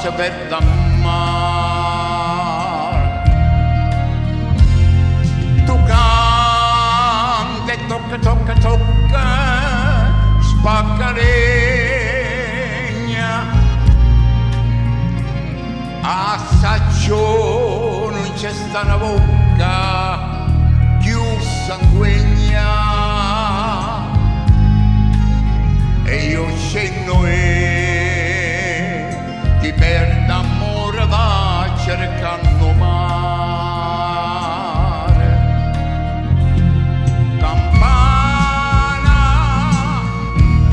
se perde a mare. Tu canta e tocca, tocca, tocca, spacca legna. A saccio nun ce sta na vocca cchiù sanguegna. E io scendo e ti perdo amore va cercando mare. Campana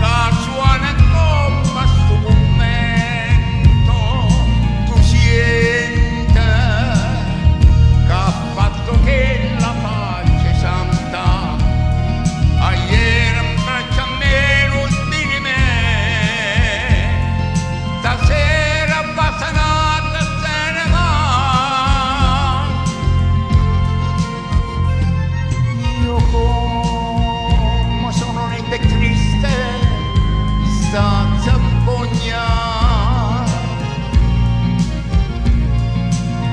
ca suona 'ncopp' a stu cunvento, tu siente ch'ha fatto chella faccia 'e santa. Aiere 'mbraccio a me nun tieni me, stasera passa n'ata se ne va. Io come sono niente triste, sta zampogna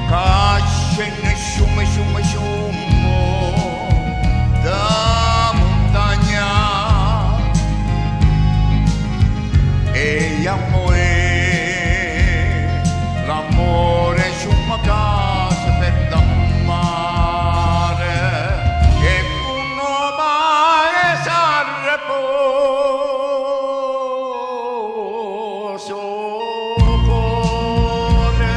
ca scende sciumme, sciumme, sciummo da montagna e amore, l'amore sciummo ca se perde a mare e uno mare s'arreposa 'o core.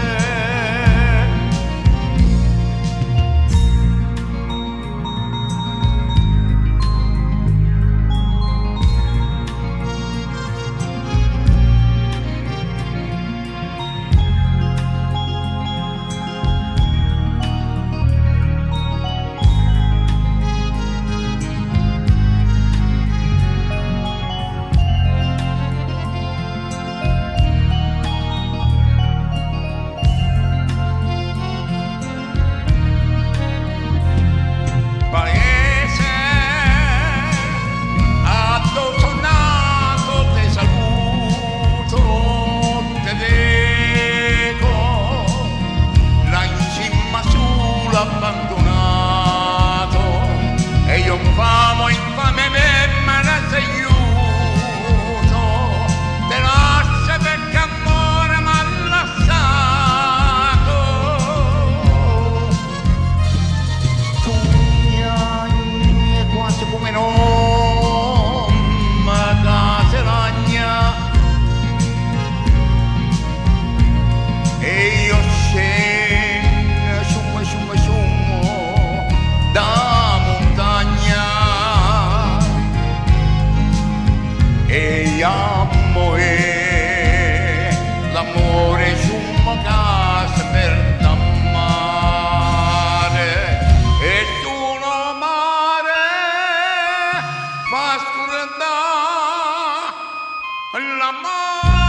Paese, addò so' nato te saluto, te veco, là in cima sulo abbandonato, e io 'nfamo, infame me me ne sagliuto, te lasso perché ammore m'ha lassato. Tu chiagne quase comme n'ommo ca se lagna e io scendo sciummo, sciummo, sciummo da montagna e amore, l'amore sciummo ca se perde a mare e sulo 'o mare fa scurdà l'ammore.